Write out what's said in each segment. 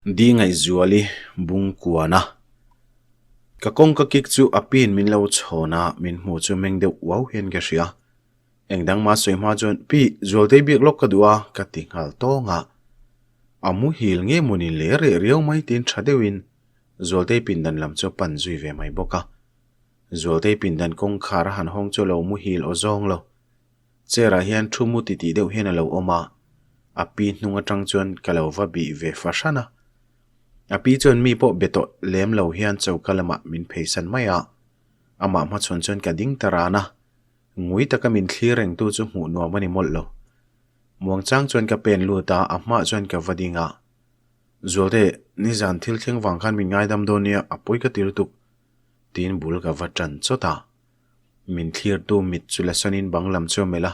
Di Ngaihzuali bung kuan a. Ka kawngka kik chu a pin min lo chhawn a, min hmu chu meng deuh uau hian ka hria. Eng dang mah sawi hma chuan, Pi, Zualtei biak lawk ka duh a, ka ti nghal tawng a. A muhil nge mawni le reh riau mai tiin tha deuhin Zualtei pindan lam chu a pan zui ve mai bawk a. Zualtei pindan kawngkhar a han hawng chu a lo muhil aw zawng lo. Chair ah hian thu mu titih deuh hian a lo awm a, a pi hnung atang chuan ka lo va bih ve fahran a. A pi chuan mi pawh be tawh lem lo hian choka lamah min pheisan mai a, amah hmachhawn chuan ka ding ta ran a, ngui taka min thlir rengtu chu hmuh nuam a ni mawlh lo. Muangchang chuan ka pen lut a, a hmaah chuan ka va ding a. Zualte, nizan thil thleng vang khan min ngaidam dawn nia, a pawi ka ti lutuk, tiin bul ka va tan chawt a. Min thlirtu mit chu la sanin bang lam chu a melh a,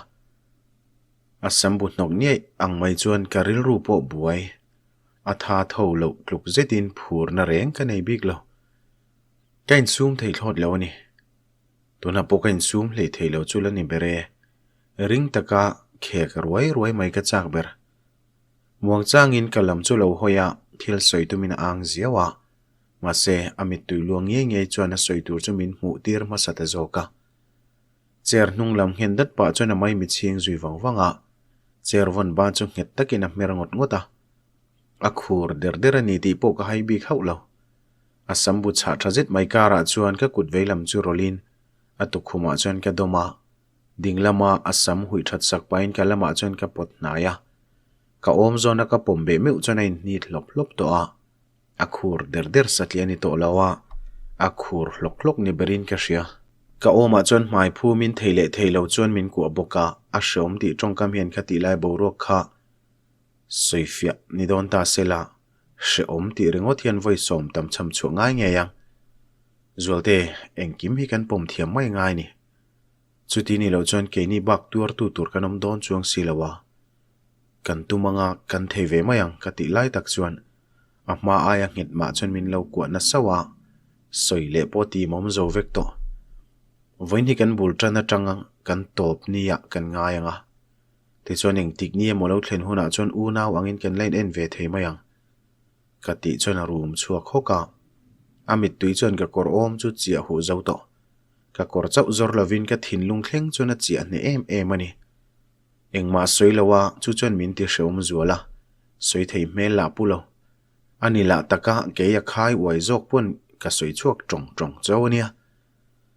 a sam bu hnawk niaih ang mai chuan ka rilru pawh buai a tha tho loh tluk zetin phurna reng ka nei bik lo. Ka insum thei thlawt lo a ni. Tunah pawh ka insum hlei thei lo chu la ni ber e. Ring taka khek ruai ruai mai ka chak ber. Muangchangin ka lam chu lo hawi a, thil sawi tumin a ang ziau a. Mahse, a mittui luang ngei ngei chuan a sawi tur chu min hmuh tir hmasa ta zawk a. Chair hnung lam nghen dat pah chuan a maimi chhing zui vang vang a, chair vawn ban chu nghet takin a hmer ngawt ngawt a. A khur der der a ni tih pawh ka hai bik hauh lo. A sam bu chhah tha zet mai karah chuan ka kut veilam chu rawlhin a tukkhumah chuan ka dawm a, ding lama a sam huih that sak pahin ka lamah chuan ka pawt hnai a. Ka awm zawna ka pawm beh meuh chuan a inhnit hlawp hlawp tawh a. A khur der der satliah a ni tawh lo a, a khur hlawk hlawk ni berin ka hria. Ka awmah chuan hmai phumin thei leh thei lo chuan min kuah bawk a, a hreawm tih tawngkam hian kha tih lai boruak kha sawifiah ni dawn ta se la, hreawm tih ringawt hian vawi sawm tam cham chhuah ngai ngei ang. Zualte, engkim hi kan pawm thiam mai ngai ni. Chuti ni loh chuan keini bak tuartu tur kan awm dawn chuang si lo a. Kan tum anga kan thei ve mai ang ka tih lai tak chuan a hma aia nghet mah chuan min lo kuah na sauh a, sawi leh pawh ti mawm zo vek tawh. Vawiin hi kan bul tan atanga kan tawp nia kan ngai ang a, tichuan engtik ni emaw lo thlen hunah chuan unau angin kan la in en ve thei mai ang ka tih chuan a rum chhuak hawk a, a mittui chuan ka kawr awm chu chiah huh zo tawh. Ka kawr chauh zawr lovin ka thinlung thleng chuan a chiah hneh em em a ni. Engmah sawi lo a, chu chuan min ti hreawm zual a, sawi thei hmel lah pu lo. A ni lah taka kei a khai uai zawk pawn ka sawi chhuak tawng tawng chauh a nia.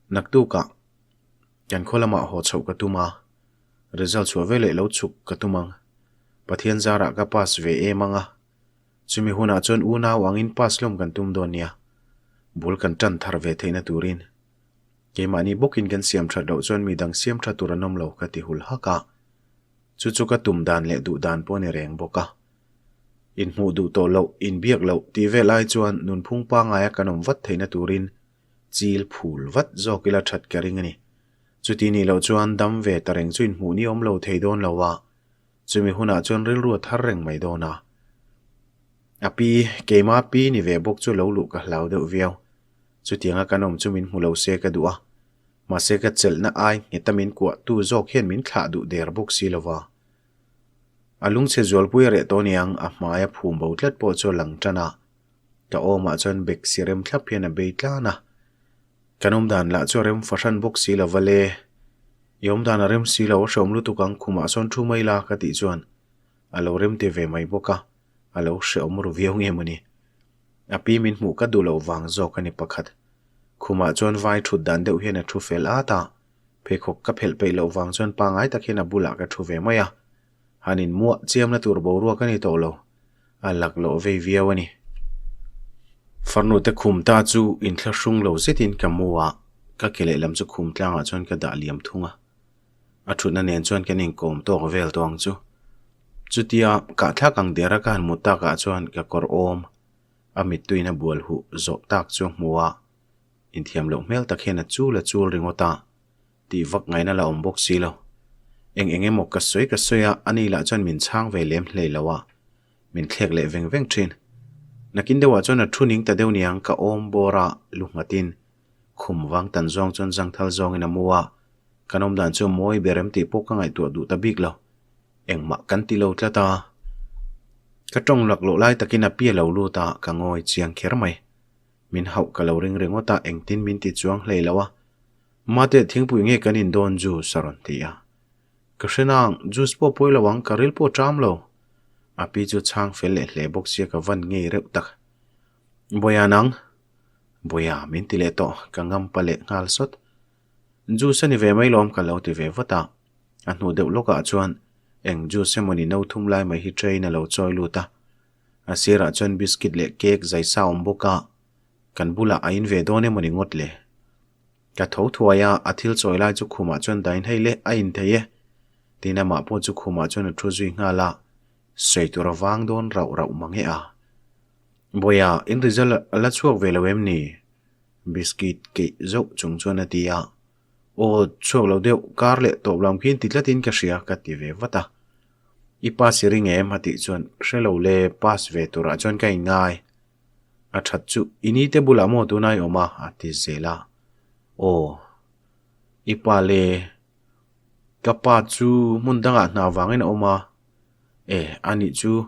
Naktukah kan khaw lamah haw chhoh ka tum a, result chhuah veleh lo chhuk ka tum ang. Pathian zarah ka pass ve em ang a, chumi hunah chuan unau angin pass lawm kan tum dawn nia, bul kan tan thar ve theihna turin. Keimahni bawkin kan siam that loh chuan mi dang siam tha tur an awm lo ka ti hul hak a. Chu chu ka tum dan leh duh dan pawh a ni reng bawk a. Inhmuh duh tawh loh, inbiak loh tih vel ai chuan nunphung pangaia kan awm vat theihna turin chil phul vat zawk ila that ka ring a ni. Chuti nih loh chuan dam ve ta reng chu inhmuh ni awm lo thei dawn lo a, chumi hunah chuan rilru a thar reng mai dawn a. A pi, keima pi ni ve bawk chu lo luh ka hlau deuh viau. Chutianga kan awm chu min hmu lo se ka duh a, mahse ka chelhna ai ngheta min kuah tu zawk hian min thlah duh der bawk si lo va. A lungchhe zualpui a reh tawh niang a hmai a phum bo tlat pawh chu a lang tan a, ka awmah chuan bek si rem thlap hian a bei tlan a. Kan awmdan lah chu a rem fahran bawk si lo va le. I awmdan a rem si lo, a hreawm lutuk ang khumah sawn thu mai la ka tih chuan a lo rem ti ve mai bawk a, a lo hreawm ru viau nge mawni. A pi min hmuh ka duh loh vang zawk a ni pakhat. Khumah chuan vai thut dan deuh hian a thu fel at a, pheikhawk ka phelh peih loh vang chuan pangai tak hian a bulah ka thu ve mai a. Han inmuah chiamna tur boruak a ni tawh lo, a laklawh vei viau a ni. Farnute khum ta chu inthlahrung lo zetin ka mu a, ka ke lehlam chu khum tlangah chuan ka dah liam thung a. A thutna nen chuan kan inkawm tawk vel tawh ang chu. Chutia kahthlak ang dera ka han hmu takah chuan ka kawr awm a mittuin a bual huh zawh tak chu a hmu a, inthiam loh hmel tak hian a chul a chul ringawt a, tih vak ngaihna la awm bawk si lo. Eng eng emaw ka sawi ka sawi a, ani lah chuan min chhang ve lem hlei lo a, min thlek leh veng veng thin. Nakin deuhah chuan a thu ning ta deuh niang ka awm bawr a, lu nghatin khum vang tan zawng chuan zangthal zawngin a mu a, kan awm dan chu mawi ber em tih pawh ka ngaihtuah duh ta bik lo. Engmah kan ti lo tlat a. Ka tawng laklawh lai takin a pi a lo lut a, ka ngawi chiang kher mai. Min hauh ka lo ring ringawt a, engtin min ti chuang hlei lo a. Mate, thingpui nge kan in dawn juice a rawn ti a. Ka hre nang, juice pawh pawi lo ang, ka ril pawh ṭam lo. A pi chu chhang fel leh hle bawk sia ka van ngei reuh tak. Bawiha nang? Bawiha, min ti leh tawh, ka ngam pa leh nghal sawt. Juice a ni ve mai lawm ka lo ti ve vat a. A hnu deuh lawkah chuan eng juice emawni no thum lai mai hi train a lo chawi lut a. A sirah chuan biscuit leh cake zai sa awm bawk a, kan bulah a in ve dawn emawni ngawt le. Ka tho thuai a, a thil chawi lai chu khumah chuan dain hei le, a in thei e. Tin amah pawh chu khumah chuan a thu zui nghal a, sawi tur a vang dawn rauh rauh mang e a. Bawiha, in result a la chhuak ve lo em ni? Biscuit keih zauh chung chuan a ti a. Aw, chhuak lo deuh, kar leh tawp lam khian ti tlatin ka hria, ka ti ve vat a. I pass i ring em? a tih chuan, Hre lo le, pass ve turah chuan ka inngai. A that chu, i ni te bulah maw tuna i awm a? a ti zel a. Aw, i pa le, ka pa chu hmun dangah hna vangin a awm a. E, a nih chu,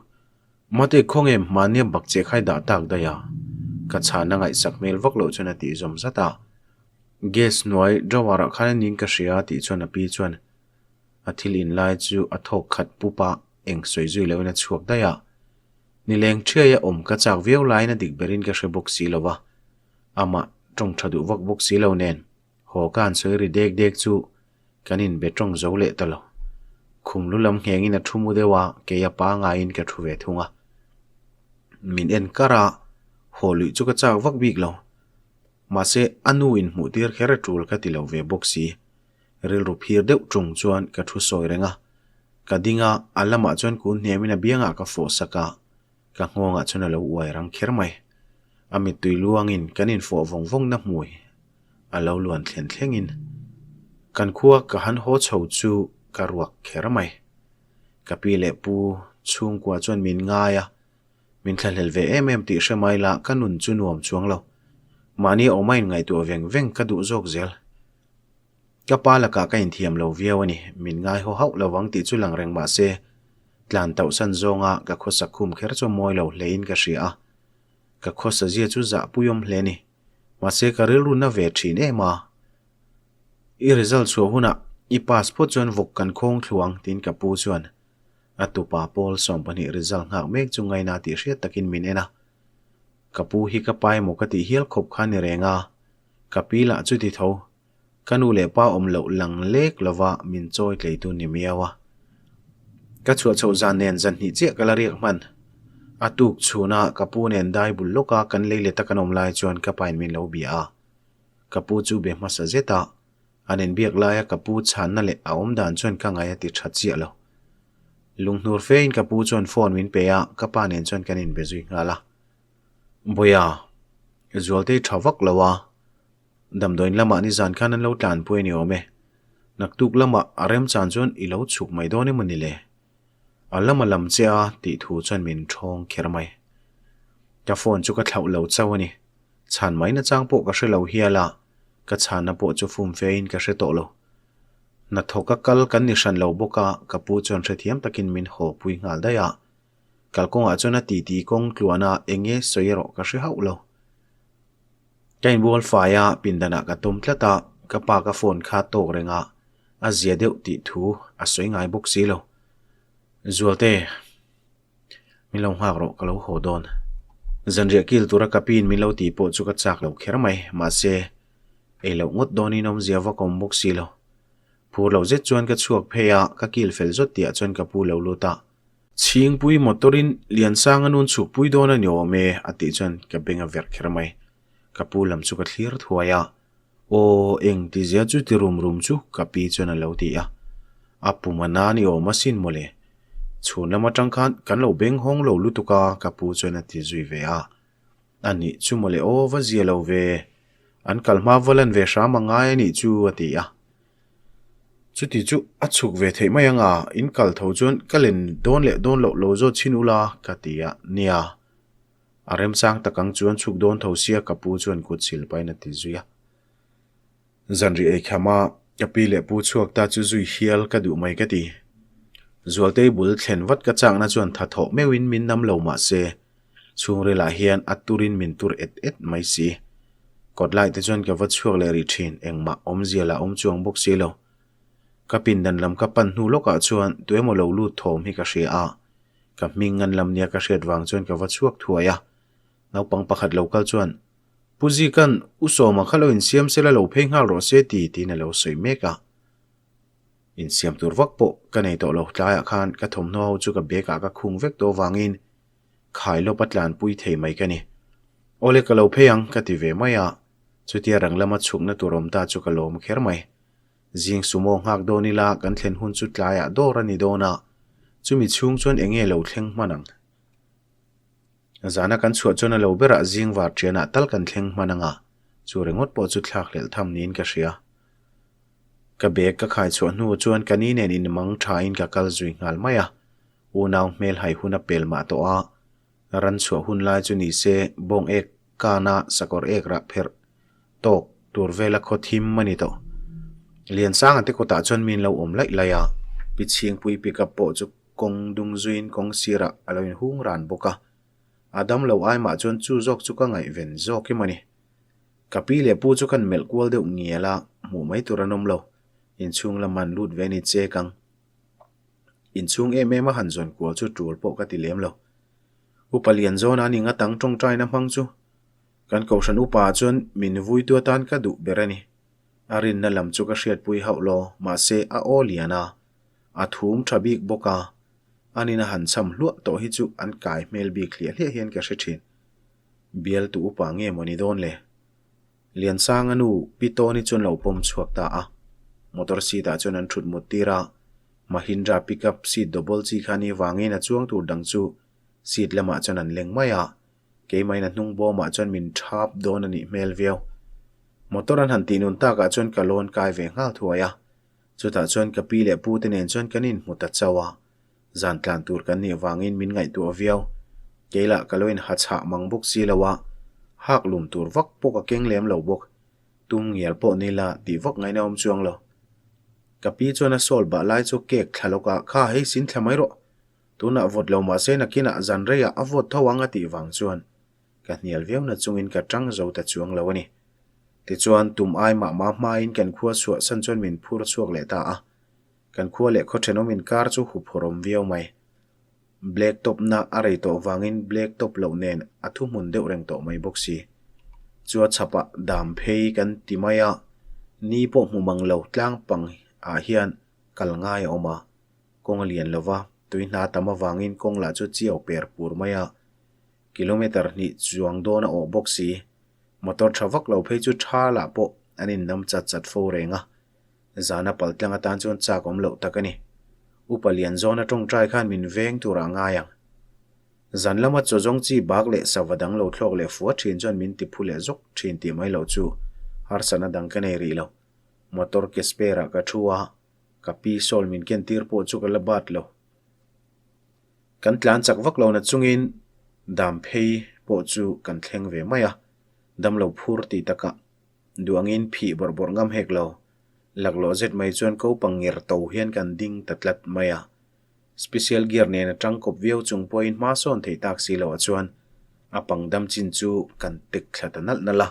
Mate khawnge hmahnia bak che khai dah tak daih a? Ka chhana ngaihsak hmel vak loh chuan a tih zawm zat a. Gas hnuai drawer ah khan a ning ka hria a tih chuan a pi chuan a thil in lai chu a thawk khat pup a, eng sawi zui loin a chhuak daih a. Nileng ṭhiai a awm ka chak viau laiin a dik berin ka hre bawk si lo va, amah ṭawng ṭha duh vak bawk si lo nen haw ka han sawi ri dek dek chu kan inbe ṭawng zo leh ta lo. Khum lu lam nghengin a ṭhu mu deuh a, kei a pangaiin ka ṭhu ve thung a. Min en kar a, haw luih chu ka chak vak bik lo. Mahse, a nu in hmuh tir kher a ṭul ka ti lo ve bawk si. Rilru phir deuh ṭung chuan ka ṭhu sawi reng a. Ka ding a, a lamah chuan kun hniamin a biangah ka fawh sak a, ka nghawngah chuan a lo uai rang kher mai. A mittui luangin kan infawh vawng vawngna hmui a lo luan thlen thlengin kan khua ka han haw chho chu ka ruak kher mai. Ka pi leh pu chhungkua chuan min ngai a, Min thlahlel ve em em tih hre mai la ka nun chu nuam chuang lo. Mahni a awm a inngaihtuah veng veng ka duh zawk zel. Ka pa lakah ka inthiam lo viau a ni, min ngai haw hauh lovang tih chu lang reng mah se, tlan tauhsan zawnga ka khawsa khum kher chu mawi lo hlein ka hria a. Ka khawsa zia chu zahpuiawm hle ni. Mahse ka rilru na ve thin em a. I result chhuah hunah i pass phawt chuan vawk kan khawng thluang tiin ka pu chuan A tupa Paul 20 result nghak mek chu ngaina tih hriat takin min en a. Ka pu hi ka pa emaw ka tih hial khawp kha ni reng a, ka pi lah chuti tho. Ka nu leh pa awm loh lang lek lova min chawi tleitu ni miau a. Ka chhuah chhoh zan nen zan hnih chiah ka la riak hman. A tuk chhuna ka pu nen dai bul lawka kan lei leta kan awm lai chuan ka pain min lo bia a. Ka pu chu be hmasa zet a. An inbiak laia ka pu chhanna leh a awm dan chuan ka ngaih a ti tha chiah lo. Lunghnur fein ka pu chuan phone min pe a, ka pa nen chuan kan inbe zui nghal a. Bawiha, Zualtei tha vak lo a, damdawiin lamah nizan khan an lo tlanpui a ni awm e. Naktuk lamah a remchan chuan i lo chhuk mai dawn emaw ni le? A lam a lam che a tih thu chuan min thawng kher mai. Ka phone chu ka thlauh lo chauh a ni. Chhan mai nachang pawh ka hre lo hial a. Ka chhanna pawh chu fum fe in ka hre tawh lo. Hnathawk a kal kan ni hran lo bawk a, ka pu chuan hrethiam takin min haw pui nghal daih a. Kalkawngah chuan a titi kawng tluan a, eng nge sawi erawh ka hre hauh lo. Ka inbual fai a, pindanah ka tawm tlat a, ka pa ka phone kha tawk reng a, a zia deuh tih thu a sawi ngai bawk si lo. Zualte. Min lo nghak rawh, ka lo haw dawn. Zanriah kil tura ka piin min lo tih pawh chu ka chak lo kher mai, mahse, ei loh ngawt dawnin awmzia vak a awm bawk si lo. Phur loh zet chuan ka chhuak phei a, ka kil fel zawt tihah chuan ka pu lo lut a. Chhingpui motor-in Liansanga nun chhukpui dawn a ni awm e, a tih chuan ka beng a verh kher mai. Ka pu lam chu ka thlir thuai a. Aw, eng ti zia chu ti rum rum chu ka pi chuan a lo ti a. A pum a na ni awm asin mawle. Chhun lam atang khan kan lo beng hawng lo lutuk a ka pu chuan a ti zui ve a. A nih chu mawle aw va zia lo ve. An kal hma va lan ve hram a ngai a nih chu a ti a. Chuti chu a chhuk ve theih mai anga in kal tho chuan ka len dawn leh dawn loh lo zawt chhin ula ka ti a nia. A remchang tak ang chuan chhuk dawn tho sia ka pu chuan kut sil pahin a ti zui a. Zanriah ei kham a, ka pi leh pu chhuak ta chu zui hial ka duh mai ka ti. Zualtei bul thlen vat ka chakna chuan tha thawh meuhin min nam lo mah se, chhungrilah hian a turin min tur et et mai si. Kawt lai te chuan ka va chhuak leh rih thin, engmah awmzia lah awm chuang bawk si lo. Ka pindan lam ka pan hnu lawkah chuan tuemaw lo lut thawm hi ka hria a, ka hming ngan lam nia ka hriat vang chuan ka va chhuak thuai a. Naupang pakhat lo kal chuan, Pu Zika'n U Sawma kha lo insiam sela lo phei nghal rawh se ti tiin a lo sawi mek a. Insiam tur vak pawh ka nei tawh lo, tlaiah khan ka thawmhnaw ho chu ka bag ah ka khung vek tawh avangin khai lawp a tlanpui thei mai ka ni. Awle ka lo phei ang ka ti ve mai a, chutia rang lama chhukna tur awm ta chu ka lawm kher mai. Zing sumo nghak dawn ila kan thlen hun chu tlaiah dawr a ni dawn a, chumi chhung chuan eng nge lo thleng hman ang? Zana kan chhuah chuan a lo berah zing var ṭianah tal kan thleng hman anga, chu ringawt pawh chu thlak hlelh tham niin ka hria. Ka bag ka khai chhuah hnu chuan ka ni nen inmang thain ka kal zui nghal mai a, unau hmel hai hun a pel mah tawh a, ran chhuah hun lai chu ni se bawng ek kana sakawr ek rah pherh tawk tur vela khaw thim a ni tawh. Liansanga te kawtah chuan min lo awm laih laih a, Pi Chhingpui pickup pawh chu kawng dung zuiin kawng sirah a lo inhung ran bawk a, a damlo ai mah chuan chu zawk chu ka ngaihven zawk em a ni. Ka pi leh pu chu kan melh kual deuh ngial a, hmuh mai tur an awm lo. Inchhung lam han lut ve ni chek ang. Inchhung em em a han zawn kual chu tul pawh ka ti lem lo. Upa Lianzawna a ni nga tang tawngtaina hmang chu kan kohhran upa ah chuan min vuitu atan ka duh ber a ni. A rinna lam chu ka hriatpui hauh lo, mahse a aw lian a, a thum tha bik bawk a, anin a han cham hluah tawh hi chu an kai hmel bik hliah hliah hian ka hre thin. Bialtu upa nge maw ni dawn le? Liansanga nu Pi Tawni chuan lo pawm chhuak ta a. Motor seat ah chuan an thut mut tir a, Mahindra pickup seat double chi kha ni vangin a chuang tur dang chu seat lamah chuan an leng mai a, keimahin a hnung bawmah chuan min thap dawn a nih hmel viau. Motor an han tih nun takah chuan ka lawn kai ve nghal thuai a, chutah chuan ka pi leh pu te nen chuan kan inhmu ta chauh a. Zan tlan tur kan nih vangin min ngaihtuah viau. Kei lah ka lo inha chhah mang bawk si lo a, hak lum tur vak pawh ka keng lem lo bawk. Tum ngial pawh ni la tih vak ngaihna awm chuang lo. Ka pi chuan a sawl bah lai chu cake thla lawk a, Kha hei sin thla mai rawh. Tunah vawt lo mahse nakinah zan reiah a vawt tho ang a tih vang chuan ka hnial viau na chungin ka tang zo ta chuang lo a ni. Tichuan tum ai mah mah hmain kan khua chhuah san chuan min phur chhuak leh ta a. Kan khua leh khaw thenawm inkar chu huphawrh awm viau mai. Black top na a rei tawh vangin black top loh nen a thuhmun deuh reng tawh mai bawk si. Chua chhapah dam phei kan ti mai a, ni pawh hmu mang lo tlang pang ah hian kal ngai a awm a. Kawng a lian lo va, tui hna tam avangin kawng lah chu chiau per pur mai a. Kilometer hnih chuang dawn a awh bawk si. Motor tha vak lo phei chu tha lah pawh an innam chat chat fo reng a. Zana paltlang atan chuan chak awm loh tak a ni. Upa Lianzawna tawngtai khan min veng turah a ngai ang. Zan lama chaw zawng chi bak leh sava dang lo thlawk leh fua thin chuan min ti phu leh zawk thin tih mai loh chu harsatna dang ka nei rih lo. Motor ke spare ah ka thu a, ka pi sawl min ken tir pawh chu ka la bat lo. Kan tlan chak vak lo na chungin dam phei pawh chu kan thleng ve mai a, damlo phur tih takah Duangin phih bawrh bawrh ngam hek lo. Laklawh zet mai chuan ko pangir to hian kan ding ta tlat mai a. Special gear nen a tangkawp viau chung pawhin hma sawn theih tak si loh ah chuan a pang dam chin chu kan tek thla ta nalh nalh a.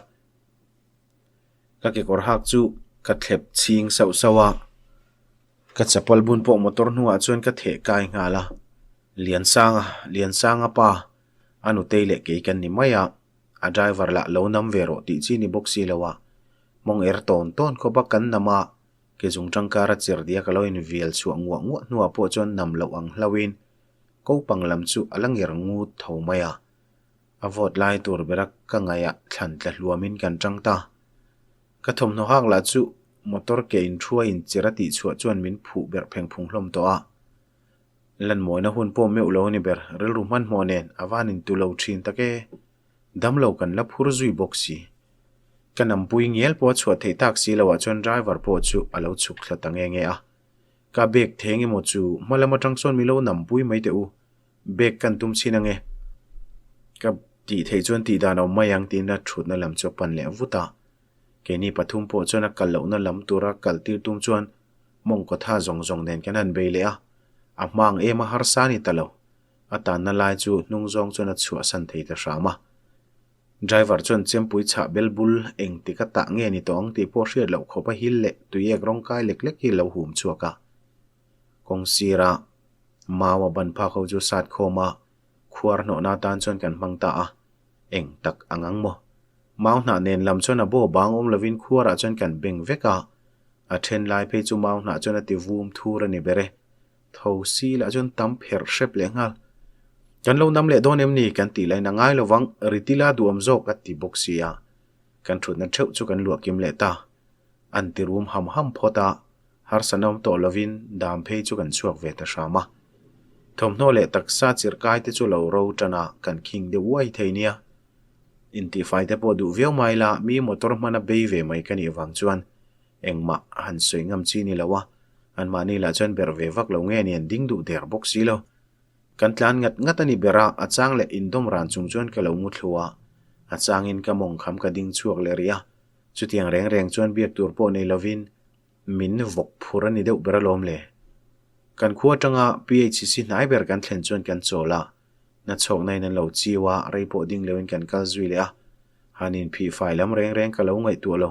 Ka kekawr hak chu ka thlep chhing sauh sauh a. Ka chapal bun pawh motor hnungah chuan ka theh kai nghal a. Liansanga, Liansanga pa, a nutei leh kei kan ni mai a. A driver lah lo nam ve rawh tih chi ni bawk si lo a, mawng er tawn tawn khawp a kan nam a, ke zung tangkar a chir dia ka lo in vial chhuah nguah nguah hnuah pawh chuan nam loh ang hlauhin kopang lam chu a la nger ngut tho mai a. A vawt lai tur bera ka ngaih ah thlan tla hluamin kan tang ta. Ka thawmhnaw hak lah chu motor ke in thua in chir a tih chhuah chuan min phuh berh pheng phung hlawm tawh a. Lanmawina hun pawh meuh lo a ni ber, rilru hmanhmawh nen a van intu lo thin tak e. Damlo kan la phur zui bawk si. Ka nampui ngial pawh a chhuah theih tak si loh ah chuan driver pawh chu a lo chhuk thla ta nge nge a. Ka bag theng emaw chu hma lam atang sawn mi lo nampui mai teh u, bag kan tum chhin ange. Ka tih theih chuan tih dan a awm mai ang tiin a thutna lam chu a pan leh vut a. Keini pathum pawh chuan a kal lohna lam tura kal tir tum chuan mawngkaw tha zawng zawng nen kan han bei leh a. A hma ang em a harsa a ni ta lo. A tanna lai chu hnung zawng chuan a chhuahsan thei ta hram a. Driver chuan chempui chhah bel bul eng tik a tah nge ni tawh ang tih pawh hriat loh khawp a hil leh tuiek rawng kai lek lek hi lo hum chhuak a. Kawng sira mau a ban phak ho chu sat khawm a, khuar hnawhna atan chuan kan hmang ta a. Eng tak ang ang maw? Mau hnah nen lam chuan a baw bang awm lovin khuarah chuan kan beng vek a. A then lai phei chu mau hnah chuan a ti vum thur a ni ber e. Tho si lah chuan tam pherh hrep leh nghal. Kan lo nam leh dawn em ni? Kan tih lain a ngai lovang, Ritila duhawm zawk a ti bawk si a. Kan thutna theuh chu kan luah kim leh ta. An ti rum ham ham phawt a, harsatna awm tawh lovin dam phei chu kan chhuak ve ta hram a. Thawmhnaw leh taksa chirhkai te chu lo ro tan a, kan khing deuh uai thei nia. Intihfai te pawh duh viau mai la, mi motor hmana bei ve mai ka nih vang chuan Engmah a han sawi ngam chi ni lo a, anmahni lah chuan berh ve vak lo nge ni an ding duh der bawk si lo. Kan tlan ngat ngat a ni ber a, a chang leh indawm ran chung chuan ka lo ngu thlu a, a changin ka mawng kham ka ding chhuak leh rih a, chutiang reng reng chuan biak tur pawh nei lovin min vawk phur a ni deuh ber alawm le. Kan khua atanga PHC hnai ber kan thlen chuan kan chawl a, nachhawkna in an lo chiu a, rei pawh ding loin kan kal zui leh a, han inphihfai lam reng reng ka lo ngaihtuah lo.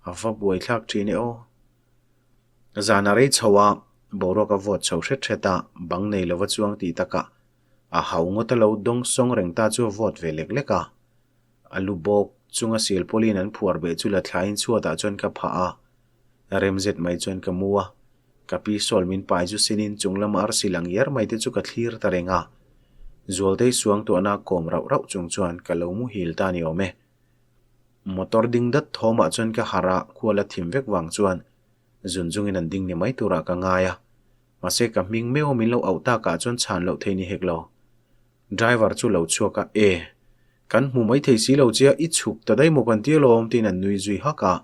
A va buaithlak thin e aw. Zan a rei chho a, boruak a vawt chho hret hret a, bang nei lova chuang tih takah a hau ngawt a lo dawng sawng reng ta chu a vawt ve lek lek a. A lu bawk chunga sil pawlin an phuar beh chu la thlaiin chhuatah chuan ka phah a, rem zet mai chuan ka mu a. Ka pi sawl min pai chu sinin chung lama arsi lang iar mai te chu ka thlir ta reng a. Zualtei suangtuahna kawm rauh rauh chung chuan ka lo muhil ta ni awm e. Motor ding dat thawmah chuan ka harh a, khual a thim vek vang chuan zun zungin an ding ni mai turah ka ngai a. Mahse ka hming meuh min lo auh takah chuan chhan loh thei ni hek lo. Driver chu lo chhuak a, E! Kan hmu mai thei si lo che a, i chhuk ta daih maw kan ti alawm tiin an nui zui hak a.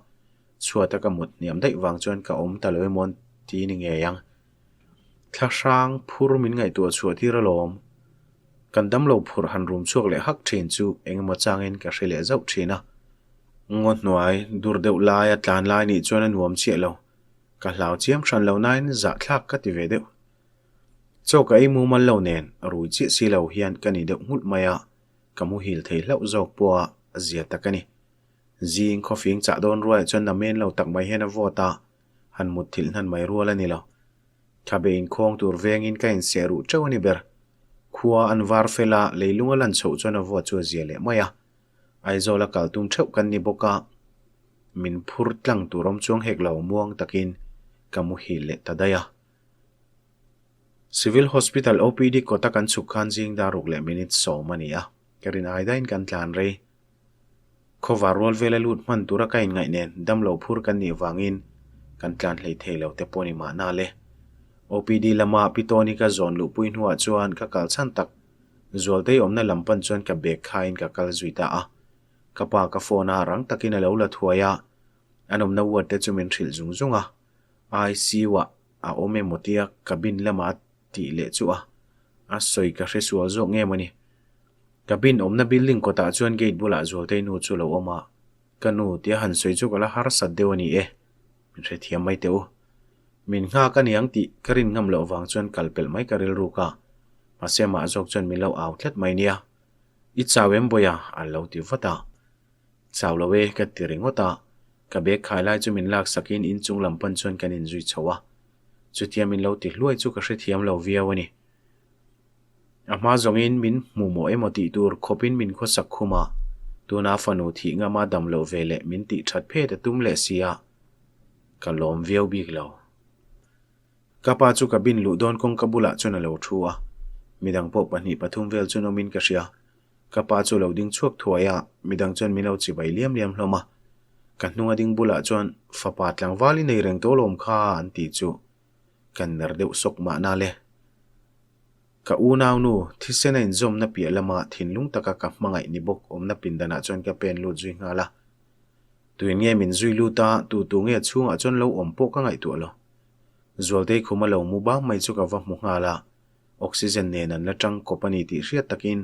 Chhuata ka mut hniam daih vang chuan ka awm ta lo emaw ti ni ngei ang. Thla hrang phur min ngaihtuah chhuah tir alawm. Kan damlo phurh han rum chhuak leh hak thin chu engemaw changin ka hre leh zauh thin a. Ngaw hnuai dur deuh laia tlan lai nih chuan a nuam chiah lo. Ka hlau chiam hran lo nain zahthlak ka ti ve deuh. Chaw ka ei mumal lo nen rui chiah si lo hian ka ni deuh nghulh mai a, ka muhil thei hlauh zawk pawh a zia tak a ni. Zing khawfing chah dawn ruaiah chuan namen lo tak mai hian a vawt a, han mut thilh hnan mai rual a ni lo. Thabe inkhawng tur vengin ka inseh ruh teuh a ni ber. Khua an var fel a, leilung a lan chhoh chuan a vawt chu a zia leh mai a. Aizawl a kal tum theuh kan ni bawk a, min phur tlang tur awm chuang hek lo muang takin ka muhil leh ta daih a. Civil Hospital OPD kawta kan chhuk khan zing dar ruk leh minute sawm a ni a, ka rin ai daihin kan tlan rei. Khawvar rual vela lut hman tura ka inngaih nen damlo phur kan nih vangin kan tlan hlei thei lo te pawh ni mahna le. OPD lama Pi Tawni ka zawn luhpui hnuah chuan ka kal chhan tak Zualtei awmna lam pan chuan ka bag khaiin ka kal zui ta a. Ka pa ka phone a rang takin a lo la thuai a, an awmna ward te chu min hrilh zung zung a. ICU ah a awm emaw tia cabin lama a tih leh chu a a sawi ka hre sual zawk nge mawni. Cabin awmna building kawtah chuan gate bulah Zualtei nu chu lo awm a, ka nu tia han sawi chu ka la harsat deuh a ni e, min hrethiam mai teh u. Min nghak a niang tih ka rin ngam loh vang chuan kal pelh mai ka rilruk a, mahse amah zawk chuan min lo au tlat mai nia. I chau em bawiha? a lo ti vat a. Chau lo e ka ti ringawt a, ka bag khai lai chu min lak sakin inchung lam pan chuan kan inzui chho a. Chutia min lo ti hluai chu ka hrethiam lo viau a ni. A hma zawngin min hmu maw emaw tih tur khawpin min khawsak khum a, tuna fanu thih ngama dam loh ve leh min tih that phet a tum leh si a, ka lawm viau bik lo. Ka pa chu cabin luh dawn kawngka bulah chuan a lo thu a, midang pawh pahnih pathum vel chuan awmin ka hria. Ka pa chu lo ding chhuak thuai a, midang chuan min lo chibai liam liam hlawm a. Ka hnunga ding bulah chuan fapa tlangval i nei reng tawh lawm kha an tih chu kan ner deuh sawk mahna le. Ka unaunu, thisen a inzawmna piah lama thinlung taka ka hmangaih ni bawk awmna pindanah chuan ka pen lut zui nghal a. Tuin nge min zui lut a, tu tu nge chhungah chuan lo awm pawh ka ngaihtuah lo. Zualtei khuma lo mu bang mai chu ka va hmu nghal a, oxygen nen an la tang kawp a ni tih hriat takin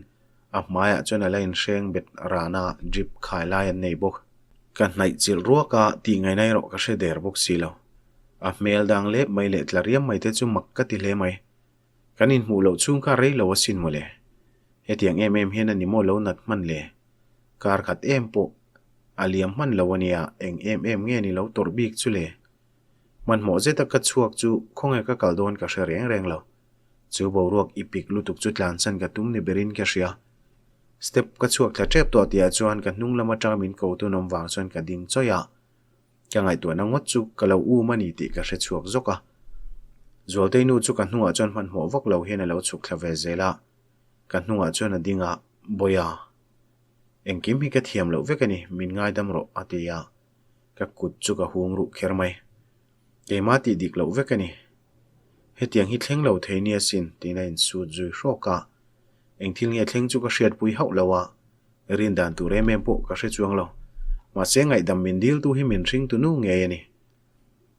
a hmaiah chuan a la inhreng bet ran a, drip khai lai an nei bawk. Ka hnaih chilh ruak a, tih ngaihna erawh ka hre der bawk si lo. A hmel dang lep mai leh tla riam mai te chu mak ka ti hle mai. Kan inhmuh loh chhung kha rei lo asin mawle. Hetiang em em hian a ni maw lo nat hman le? Kar khat em pawh a liam hman lo ania, eng em em nge ni lo tawrh bik chu le? Hmanhmawh zeta ka chhuak chu khawnge ka kal dawn ka hre reng reng lo. Chu boruak i pik lutuk chu tlansan ka tum ni berin ka hria. Step ka chhuak thla tep tawh tihah chuan ka hnung lam atanga min ko tun awm vang chuan ka ding chawih a. Ka ngaihtuahna ngawt chu ka lo um a ni tih ka hre chhuak zawk a. Zualtei nu chu ka hnungah chuan hmanhmawh vak lo hian a lo chhuk thla ve zel a. Ka hnungah chuan a ding a, Bawiha, engkim hi ka thiam loh vek a ni, min ngaidam rawh, a ti a. Ka kut chu ka hum ruh kher mai. Keimah tih dik loh vek a ni. Hetiang hi thleng lo thei nia sin, tiin a insut zui hrawk a. Eng thil nge thleng chu ka hriatpui hauh lo a, rin dan tur em em pawh ka hre chuang lo. Mahse ngaihdam min diltu hi min hringtu nu ngei a ni.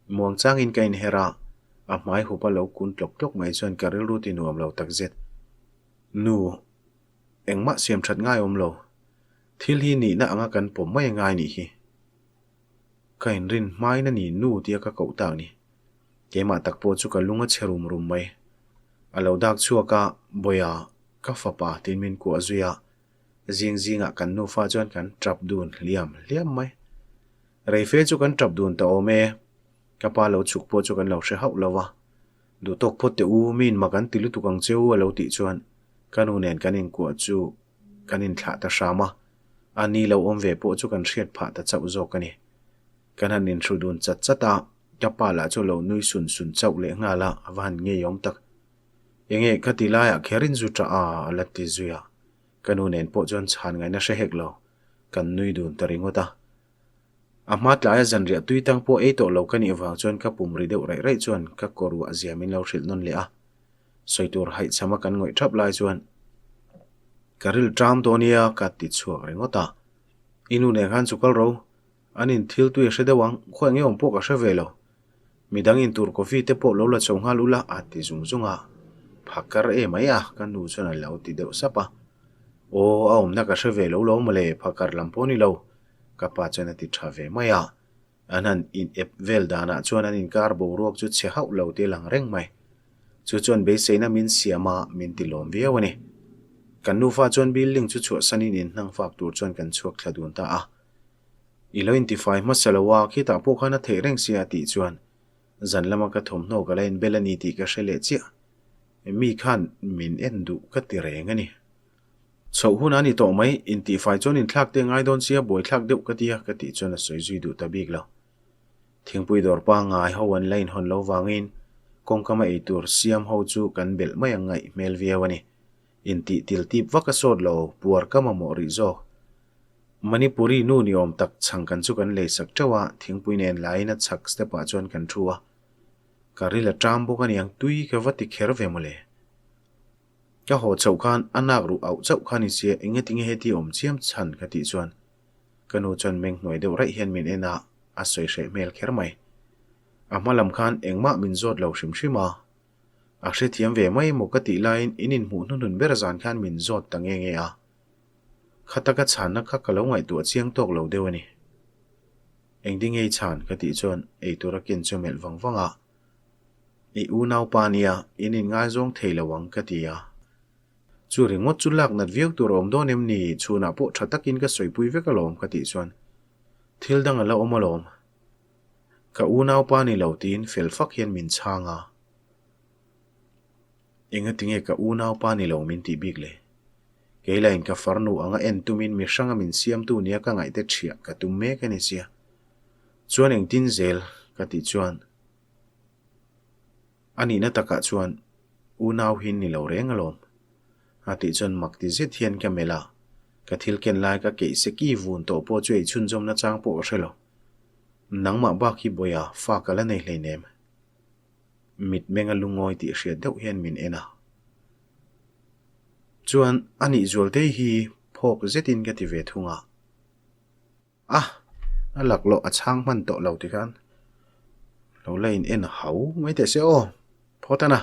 Muang changin ka inher a, a hmai hupa lo kun tlawk tlawk mai chuan ka rilru ti nuam lo takzet. Nu, engmah siam that ngai awm lo. Thil hi nihna anga kan pawm mai angai nih hi. Ka inrin hmain a ni nu tia ka koh tak ni. Keimah tak pawh chu ka lung a chhe rum rum mai. A lo dak chhuak a, Bawiha, ka fapa tiin min kuah zui a, zing zingah kan nufa chuan kan tap dun hliam hliam mai. Reife chu kan tap dun ta awm e, ka pa lo chhuk pawh chu kan lo hre hauh lo va. Duh tawk phawt teh u, mi inmak an ti lutuk ang che u a lo tih chuan ka nu nen kan inkuah chu kan inthlah ta hram a, a ni lo awm ve pawh chu kan hriat phah ta chauh zawk a ni. Kan han inhru dun chat chat a, ka pa lah chu a lo nui sun sun chauh leh nghal a, a va han ngeiawm tak. Enge ka ti laiah kher in zu ṭah a, a la ti zui a. Ka nu nen pawh chuan chhan ngaihna hre hek lo, kan nui dun ta ringawt a. A hma tlaia zanriah tui tang pawh ei tawh lo ka nih vang chuan ka pum ri deuh raih raih chuan ka kaw ruah zia min lo hrilh nawn leh a. Sawi tur haihchhama kan ngawih thap lai chuan ka ril ṭam dawn nia ka ti chhuak ringawt a. I nu nen khan chu kal ro, an in thil tui a hre deuh ang, khawi nge awm pawh ka hre ve lo. Midang in tur coffee te pawh lo la chho nghal ula a ti zung zung a. Phakar e mai a, ka nu chuan a lo ti deuh sap a. Aw, a awmna ka hre ve lo lo mawle, phakar lam pawh ni lo, ka pa chuan a ti tha ve mai a. An han in ep vel danah chuan an inkar boruak chu chhe hauh lo te lang reng mai. Chu chuan beiseina min siam a, min ti lawm viau a ni. Kan nufa chuan building chu chhuahsanin inhnang fak tur chuan kan chhuak thla dun ta a. I lo intifai hmasa lo a, khitah pawh khan a theih reng sia a tih chuan zan lama ka thawmhnaw ka la inbel a ni tih ka hre leh chiah. Mi khan min en duh ka ti reng a ni. Chhoh hun a ni tawh mai, intihfai chuan inthlak te ngai dawn sia buaithlak deuh ka tia ka tih chuan a sawi zui duh ta bik lo. Thingpui dawr pangngai ho an la inhawn lo vangin kawngkama eitur siam ho chu kan belh mai ang ngaih hmel viau a ni. Intih til tip vak a sawt lo, puar ka mamawh rih zawk. Manipuri nu ni awm tak chhang kan chu kan lei sak teuh a, thingpui nen laiin a chhak step ah chuan kan thu a. Ka ril a ṭam bawk a niang tui ka va ti kher ve mawle. Ka haw chauh khan a nak ruh auh chauh kha ni sia eng nge heti awm chiam chhan ka tih chuan ka nu chuan meng hnuai deuh raih hian min en a, a sawi hreh hmel kher mai. A hma lam khan engmah min zawt lo hrim hrim a, a hrethiam ve mai emaw ka tih laiin in inhmuh hnuhnun ber zan khan min zawt ta nge nge a. Khata ka chhanna kha ka lo ngaihtuah chiang tawk lo deuh a ni. Engti ngei chhan ka tih chuan eitur a ken chu melh vang vang a, I unaupa nia, in inngaizawng thei lo ang ka ti a. Chu ringawt chu lak nat viau tur a awm dawn em ni? Chhunah pawh tha takin ka sawipui vek alawm ka tih chuan thil dang a la awm alawm. Ka unaupa ni lo tiin fel fak hian min chhang a. Engatinge ka unaupa ni lo min tih bik le? Kei lain ka farnu anga en tumin mi hranga min siamtu nia ka ngaihte thiah ka tum mek a ni sia. Chuan engtin zel ka tih chuan a nihna takah chuan unau hi ni lo reng alawm. A tih chuan mak ti zet hian ka melh a, ka thil ken lai ka keih se ki vun tawh pawh chu ei chhunzawmna chang pawh ka hre lo. Nangmah bak hi bawiha fa ka la nei hleinem. Mitmenga lungawi tih hriat deuh hian min en a. Chuan a nih Zualtei hi phawk zetin ka ti ve thung a. A, a laklawh a chhang hman tawh lo tikhan lo la in en hau mai teh se aw, phawt a na.